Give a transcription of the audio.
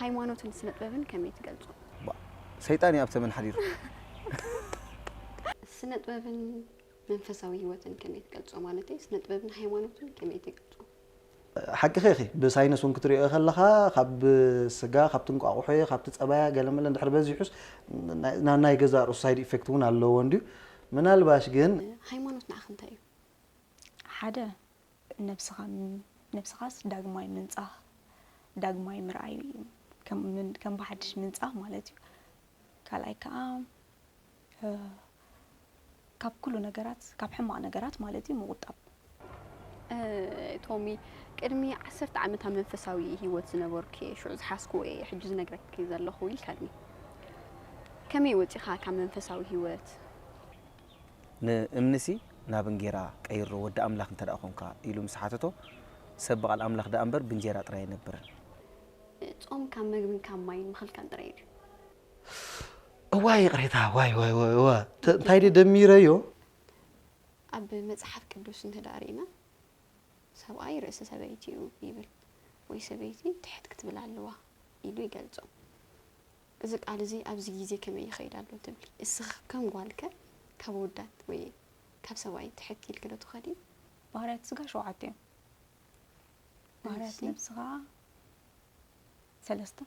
ሃይማኖትን ስነ ጥበብን ከመይ ትገልጾ? ሰይጣን እዩ ኣብ ተመን ሓዲሩ። ስነ ጥበብን መንፈሳዊ ህይወትን ከመይ ትገልጾ? ማለተይ ስነ ጥበብን ሃይማኖትን ከመይ ትገልጾ? ሓቂ ኸ ብሳይንስ እውን ክትሪኦ ከለኻ ካብ ስጋ ካብቲ እንቋቑሖ ካብቲ ፀባያ ገለመለ እንድሕር በዚሑስ ናይ- ናይ ገዛ ርእሱ ሳይድ ኢፌክት እውን ኣለዎ እንድዩ። ምናልባሽ ግን ሃይማኖት ንዓኺ እንታይ እዩ? ሓደ ነብስኻ ነብስኻስ ዳግማይ ምንጻህ ዳግማይ ምርኣይ ከም ብሓድሽ ምንጻህ ማለት እዩ። ካልኣይ ከዓ ካብ ኩሉ ነገራት ካብ ሕማቕ ነገራት ማለት እዩ ምቑጣብ። ቶሚ፣ ቅድሚ ዓሰርተ ዓመት ኣብ መንፈሳዊ ህይወት ዝነበርኩ እየ ሽዑ ዝሓዝክዎ እየ ሕጂ ዝነግረኪ ዘለኹ ኢልካኒ። ከመይ ወፂኻ ካብ መንፈሳዊ ህይወት? ንእምንሲ ናብ እንጌራ ቀይሮ ወዲ ኣምላኽ እንተ ደኣ ኾንካ ኢሉ ምስ ሓተቶ ሰብ ብቓል ኣምላኽ ደኣ እምበር ብእንጀራ ጥራይ ኣይነብርን። ጾም ካብ መግብን ካብ ማይን ምኽልካል ጥራይ ድዩ? እዋይ ይቕሬታ ዋይ ዋይ ዋይ እዋ እንታይ ደ ደሚረዮ? ኣብ መጽሓፍ ቅዱስ እንተ ደኣ ርኢና ሰብኣይ ርእሲ ሰበይቲ እዩ ይብል ወይ ሰበይቲ ትሕት ክትብል ኣለዋ ኢሉ ይገልጾ። እዚ ቃል እዚ ኣብዚ ግዜ ከመይ ይኸይድ ኣሎ ትብሊ? እስኺ ከም ጓልከ ካብ ኣወዳት ወይ ካብ ሰብኣይ ትሕት ኢልኪ ዶ ትኸዲ? ባህርያት ስጋ ሸውዓተ እዮም። ባህርያት እሺ። ነብሲ ከዓ ሰለስተ።